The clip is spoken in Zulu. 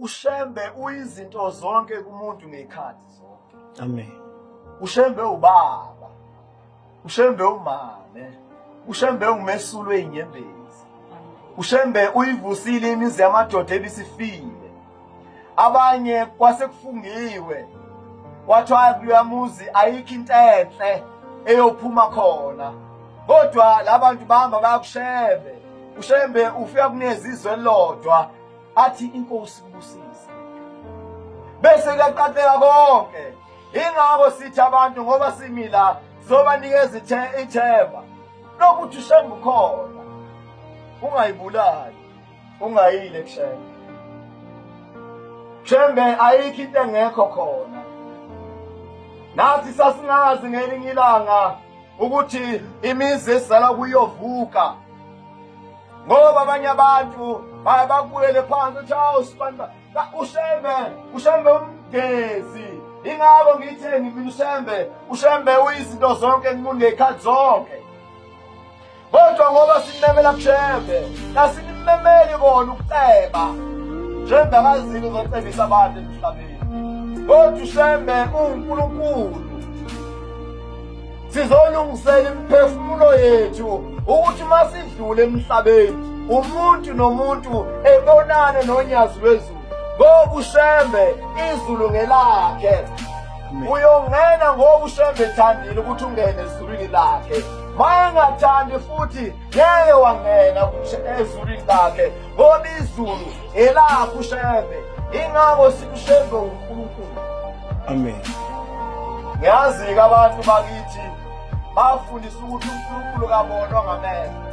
uShembe uyizinto zonke kumuntu ngekhathi zonke. Amen. UShembe ubaba. UShembe umame. UShembe ungumesulu wezinyembezi. UShembe uyivusile imizi yamadoda ebisifile. Abanye kwasekufungiwe kwathiwa kuloya muzi ayikho into enhle eyophuma khona. Kodwa labantu bahamba bayakuShembe. UShembe ufika kunezizwe elilodwa athi inkosi kubusise. Bese kuyaqaqeka konke. Ingakho sithi abantu ngoba simila sizobanikeza ithemba lokuthi uShembe ukhona. Ungayibulali, ungayile kuShembe. Shembe ayikho into engekho khona. Nathi sasingazi ngelinye ilanga ukuthi imizi esizala kuyovuka. Ngoba abanye abantu baye bakubuyele phansi uthi awu sibani uShembe, uShembe umgezi. Ingakho ngithe ngimina uShembe, uShembe uyizinto zonke kumuntu ngey'khathi zonke. Kodwa ngoba sinimemela kuShembe, kasinimemeli kona ukuceba. Shembe akazile uzocebisa abantu emhlabeni. Kodwa uShembe uwuNkulunkulu. Sizolungisela imiphefumulo yethu ukuthi uma sidlule emhlabeni umuntu nomuntu ebonane nonyazi lwezulu. Ngoba uShembe izulu ngelakhe. Uyongena ngoba uShembe ethandile ukuthi ungene ezulwini lakhe. Mayengathandi futhi ngeke wangena ezulwini lakhe ngoba izulu elakhe uShembe. Ingakho sithi uShembe uNkulunkulu. Amen. Ngiyazi-ke abantu bakithi bafundisa ukuthi uNkulunkulu kabonwa ngamehlo.